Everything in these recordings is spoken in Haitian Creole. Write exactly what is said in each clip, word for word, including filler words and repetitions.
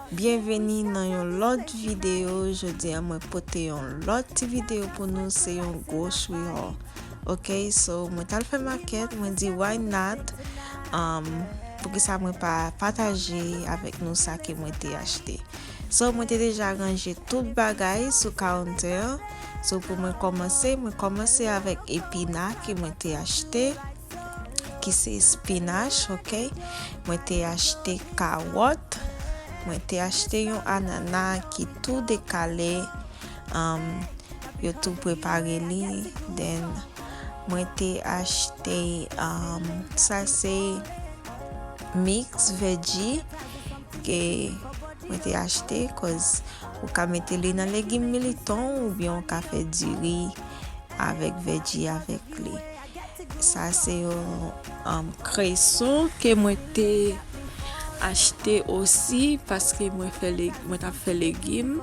Byenveni nan yon lòt videyo. Jodi a mwen pote yon lòt ti videyo pou nou, se yon gwo chwi haul. Ok, so mwen t al fè makèt, mwen di why not? Um, poukisa mwen pa pataje avèk nou sa ke mwen te achte? So mwen te deja ranje tout bagay sou kawonte an. So pou mwen kòmanse, mwen kòmanse avèk epina ke mwen te achte, ki se spinach, ok? Mwen te achte kawòt, mwen te achte yon anana ki tou dekale, um, yo tou prepare li, then mwen te achte, um, sa se mix veggie ke mwen te achte, cause ou ka mete li nan legim militon oubyen ou ka fè diri avèk veggie avèk li. Sa se yon, um, kreson ke mwen te achte osi, paske mwen fè le-, mwen t ap fè legim.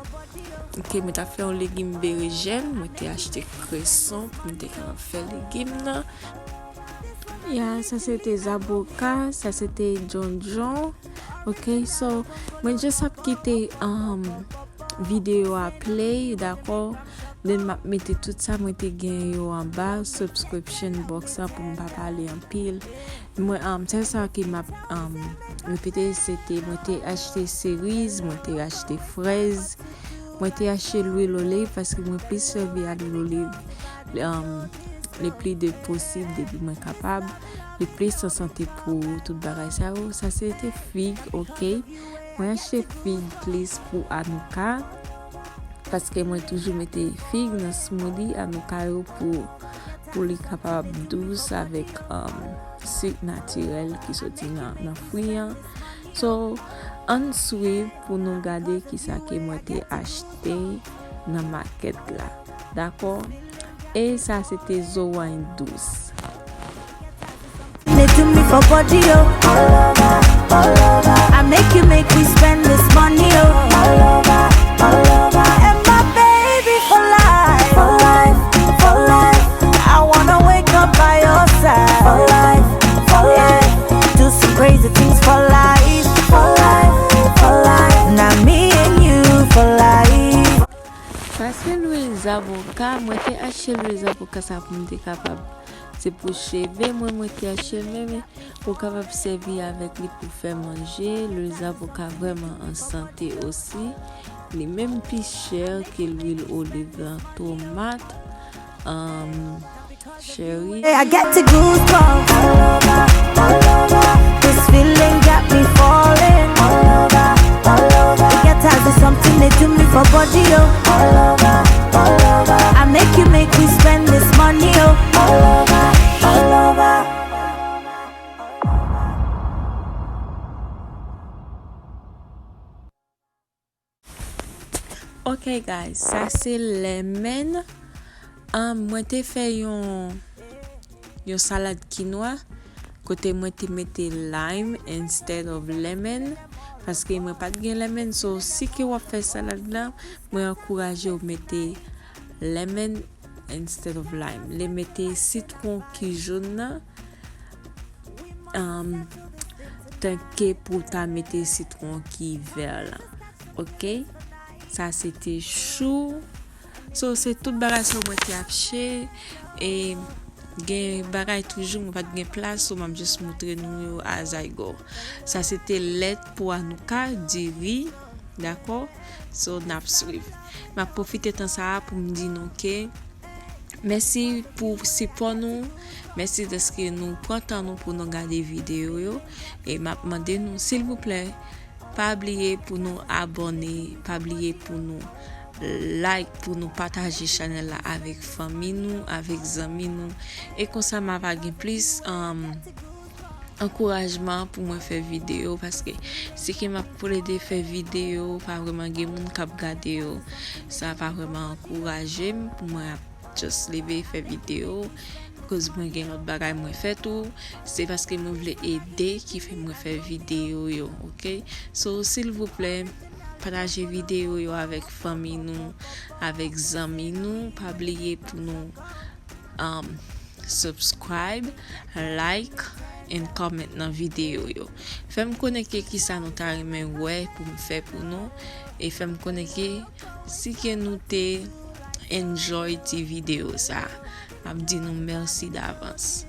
Ok, mwen t ap fè yon legim berejèn, mwen te achte kreson pou mwen te kapab fè legim nan. Ya, sa se te zaboka, sa se te djondjon. Ok, so, mwen just ap kite, um, videyo a play, dakò? Then m ap mete tout sa mwen te gen yo anba subscription box la pou m pa pale anpil. Mwen, um, sèl sa ke m ap, um, repete, se te mwen te achte seriz, mwen te achte frèz, mwen te achte lwil oliv paske mwen plis sèvi a lwil oliv, um, le pli de posib depi mwen kapab, le plis an sante pou tout bagay sa yo. Sa se te fig, ok. Mwen achte fig plis pou Anouka, paske mwen toujou mete fig nan smoothie Anouka yo pou, pou li kapab dous avèk, um, sik natirèl ki soti nan, nan fwi an. So, ann swiv pou nou gade kisa ke mwen te achte nan makèt la. Dakò? E sa se te zo wany dous. They do me for body, yo. All over, all over. I make you make we spend this money, yo. All over, all over. And my baby for life, for life, for life. I wanna wake up by your side, for life, for life. Do some crazy things for life, for life, for life. Now me and you for life. Sa se lwil zaboka. Mwen te achte lwil zaboka sa pou m te kapab. Se pou cheve mwen, mwen te achte l, men ou kapab sèvi avèk li pou fè manje. Lwil zaboka vrèman an sante osi. Li menm pi chè ke lwil oliv lan, tomat, um, cheri. Hey, I get the goosebumps. All over, all over. This feeling got me falling. All over, all over. Get as is something they do me for body, yo. All over, all over. I make you make we spend this money, yo. All over, all over. Ok guys, sa se lemon. Um, mwen te fè yon, yon salad kinwa kote mwen te mete lime instead of lemon, paske mwen pa t gen lemon. So si ke w ap fè salad la, mwen ankouraje w mete lemon instead of lime. Le mete sitwon ki jòn nan, um, tanke pou ta mete sitwon ki vè lan. Ok? Sa se te chou. So, se tout bagay sa mwen te achte. E gen bagay toujou, mwen pa t gen plas, so m ap just montre nou yo as I go. Sa se te lèt pou Anouka, diri, dakò? So, n ap swiv. M ap pwofite tan sa a pou m di nou ke mèsi pou sipò nou. Mèsi dèske nou pran tan nou pou nou gade videyo yo. E m ap mande nou, silvouplè, pa bliye pou nou abòne, pa bliye pou nou like, pou nou pataje chanèl la avèk fanmi nou, avèk zanmi nou. E konsa m ava gen plis, um, ankourajman pou mwen fè videyo, paske si ke m ap plede fè videyo, pa vrèman gen moun k ap gade yo, sa pa vrèman ankouraje m pou mwen ap just leve fè videyo, koz mwen gen lòt bagay mwen fè tou. Se paske mwen vle ede ki fè mwen fè videyo yo, ok? So, silvouplè, pataje videyo yo avèk fanmi nou, avèk zanmi nou. Pa bliye pou nou, um, subscribe, like, and comment nan videyo yo. Fè m konnen ke kisa nou ta renmen wè pou m fè pou nou, e fè m konnen ke si ke nou te enjoy ti videyo sa. M ap di nou mèsi davans.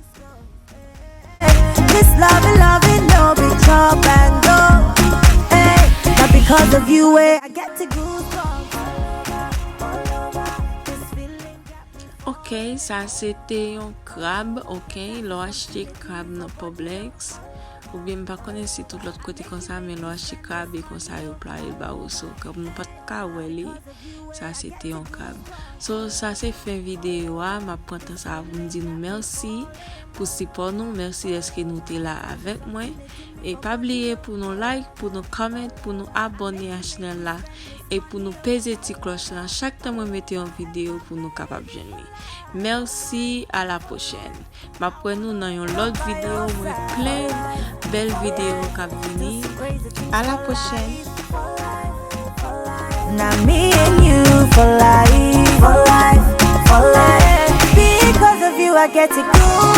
This loving, loving, no be chop and go. Hey, not because of you, eh, I get the goosebumps all over, all over. This feeling got me Ok, sa se te yon krab, ok, lè w achte krab nan Publix, oubyen m pa konnen si tout lòt kote konsa, men lè w achte krab e konsa yo playe l ba ou, so, krab nou pa t ka wè li, sa se te yon krab. So, sa se fen videyo a, m ap pran tan sa a pou m di nou mèsi pou sipò nou, mèsi dèske nou te la avèk mwen, e pa bliye pou nou like, pou nou comment, pou nou abòne a chanèl la, e pou nou peze ti klòch lan chak tan mwen mete yon videyo pou nou kapab jwenn li. Mèsi, a la pwochèn. M ap wè nou nan yon lòt videyo, mwen plen bèl videyo k ap vini. A la pwochèn. Now me and you for life, for life, for life. Because of you, I get to go.